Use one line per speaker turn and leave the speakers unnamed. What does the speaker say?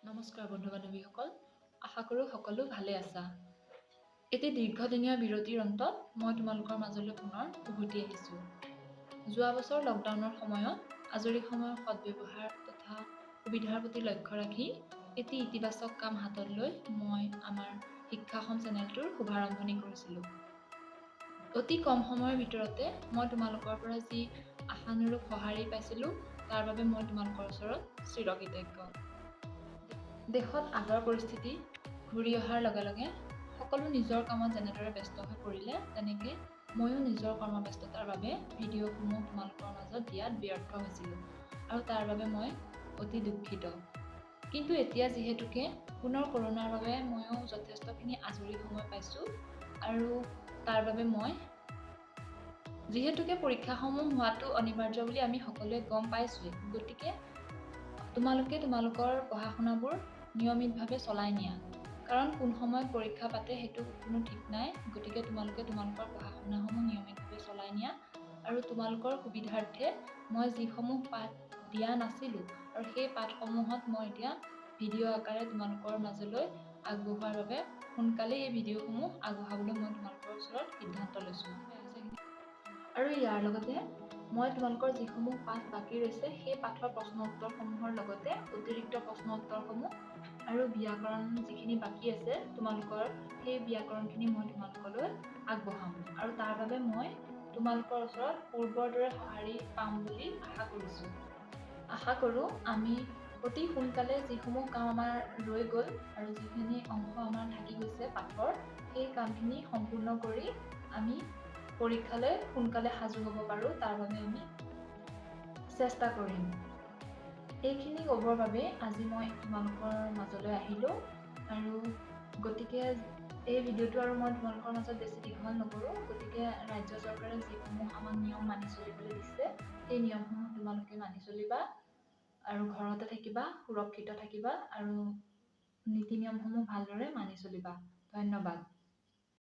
নমস্কাৰ বন্ধু বান্ধৱীসকল, আশা কৰোঁ সকলো ভালে আছা। এটি দীৰ্ঘদিনীয়া বিৰতিৰ অন্তত মই তোমালোকৰ মাজলৈ পুনৰ উভতি আহিছোঁ। যোৱা বছৰ লকডাউনৰ সময়ত আজৰি সময়ৰ সদ্ব্যৱহাৰ তথা সুবিধাৰ প্ৰতি লক্ষ্য ৰাখি এটি ইতিবাচক কাম হাতত লৈ মই আমাৰ শিক্ষাসম চেনেলটোৰ শুভাৰম্ভণি কৰিছিলোঁ। অতি কম সময়ৰ ভিতৰতে মই তোমালোকৰ পৰা যি আশানুৰূপ সঁহাৰি পাইছিলোঁ, তাৰ বাবে মই তোমালোকৰ ওচৰত চিৰকৃতজ্ঞ। দেশত আগৰ পৰিস্থিতি ঘূৰি অহাৰ লগে লগে সকলো নিজৰ কামত যেনেদৰে ব্যস্ত হৈ পৰিলে, তেনেকৈ ময়ো নিজৰ কৰ্মব্যস্ততাৰ বাবে ভিডিঅ'সমূহ তোমালোকৰ মাজত দিয়াত ব্যৰ্থ হৈছিলোঁ আৰু তাৰ বাবে মই অতি দুখিত। কিন্তু এতিয়া যিহেতুকে পুনৰ কৰোণাৰ বাবে ময়ো যথেষ্টখিনি আজৰি সময় পাইছোঁ আৰু তাৰ বাবে মই যিহেতুকে পৰীক্ষাসমূহ হোৱাটো অনিবাৰ্য বুলি আমি সকলোৱে গম পাইছোঁৱেই, গতিকে তোমালোকে তোমালোকৰ পঢ়া শুনাবোৰ নিয়মিতভাৱে চলাই নিয়া। কাৰণ কোন সময়ত পৰীক্ষা পাতে সেইটো কোনো ঠিক নাই। গতিকে তোমালোকে তোমালোকৰ পঢ়া শুনাসমূহ নিয়মিতভাৱে চলাই নিয়া আৰু তোমালোকৰ সুবিধাৰ্থে মই যিসমূহ পাঠ দিয়া নাছিলোঁ আৰু সেই পাঠসমূহত মই এতিয়া ভিডিঅ' আকাৰে তোমালোকৰ মাজলৈ আগবঢ়োৱাৰ বাবে সোনকালেই এই ভিডিঅ'সমূহ আগবঢ়াবলৈ মই তোমালোকৰ ওচৰত সিদ্ধান্ত লৈছোঁ। আৰু ইয়াৰ লগতে মই তোমালোকৰ যিসমূহ পাঠ বাকী ৰৈছে, সেই পাঠৰ প্ৰশ্ন উত্তৰসমূহৰ লগতে অতিৰিক্ত প্ৰশ্ন উত্তৰসমূহ আৰু ব্যাকৰণ যিখিনি বাকী আছে তোমালোকৰ, সেই ব্যাকৰণখিনি মই তোমালোকলৈ আগবঢ়াম আৰু তাৰ বাবে মই তোমালোকৰ ওচৰত পূৰ্বৰ দৰে সঁহাৰি পাম বুলি আশা কৰিছোঁ। আশা কৰোঁ আমি অতি সোনকালে যিসমূহ কাম আমাৰ ৰৈ গ'ল আৰু যিখিনি অংশ আমাৰ থাকি গৈছে পাঠৰ, সেই কামখিনি সম্পূৰ্ণ কৰি আমি পৰীক্ষালৈ সোনকালে সাজু হ'ব পাৰোঁ, তাৰ বাবে আমি চেষ্টা কৰিম। এইখিনি ক'বৰ বাবে আজি মই তোমালোকৰ মাজলৈ আহিলোঁ আৰু গতিকে এই ভিডিঅ'টো আৰু মই তোমালোকৰ মাজত বেছি দীঘল নকৰোঁ। গতিকে ৰাজ্য চৰকাৰে যিসমূহ আমাক নিয়ম মানি চলিবলৈ দিছে, সেই নিয়মসমূহ তোমালোকে মানি চলিবা আৰু ঘৰতে থাকিবা, সুৰক্ষিত থাকিবা আৰু নীতি নিয়মসমূহ ভালদৰে মানি চলিবা। ধন্যবাদ।